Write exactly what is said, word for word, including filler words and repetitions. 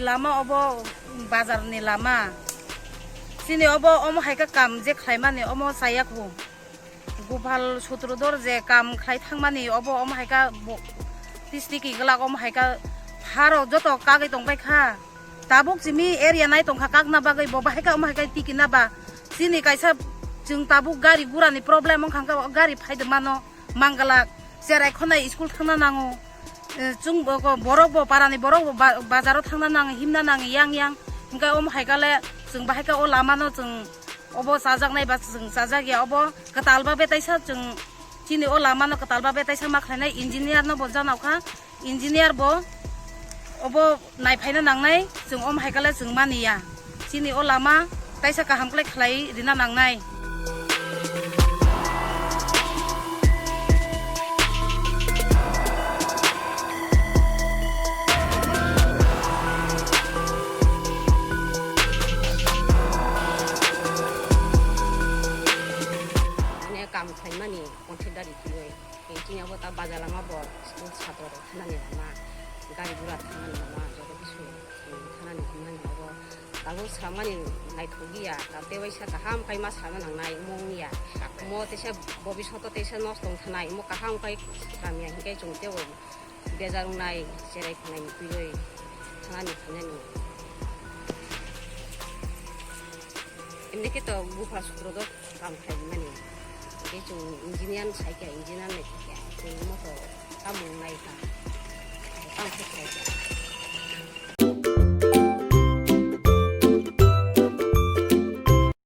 Lama obo bazar ni lama. Chini obo omo hai khe kam je khlaimani omo chaya khu. Gopal Sutrodhor je kam khlai thangmani obo omo hai khe bo-, tistiki glak omo hai khe pharo joto kagwi tongbai kha. Tabuk chini area nai tongkha kakna bagwi bo bahai khe omo hai khe tikina ba. Chini kaisa chwng tabuk gari gura ni problem wngkha khe gari phai de mano. Mangalak, cherai khonai school thangna nango. Eh, chwng bo-, ko-, borok bo, parani borok bo ba-, bazaro thangna nango, himna nango, yang yang. Hingke omo hai kale chwng bahai khe o lama no chwng obo chajaknai ba chwng chajak ya, obo kwtal ba betaisa chwng chini o lama no kwtal ba betaisa ma khlainai engineer no bo janao kha. Engineer bo obo naiphaina nangnai, chwng omo hai kale chwng mani ya. Chini o lama taisa kaham khlai khlai rina nangnai. Mane kam khlaimani. Control dari twiwi. Tei chini abo ta baja lama bo school satro rok thanani lama, gari gura thanani lama, joto kisu, um, thanani hwnmani abo. Tabuk samani naithok ya, ta tei waisa kaham kai ma sana nangnai, omo wngya. Mo teisa bobisoto teisa nosto wng thanai, omo kaham kai samya hinkhe chwng teibo bejar wngnai, cherai khwnai ni twiwi thanani phainani. Emni khe to bupha sutro do kam khlai mani. Tei chwng engineer sai khe engineer nai khe tei mo to tamung nai kha. Kam khe khlai kha.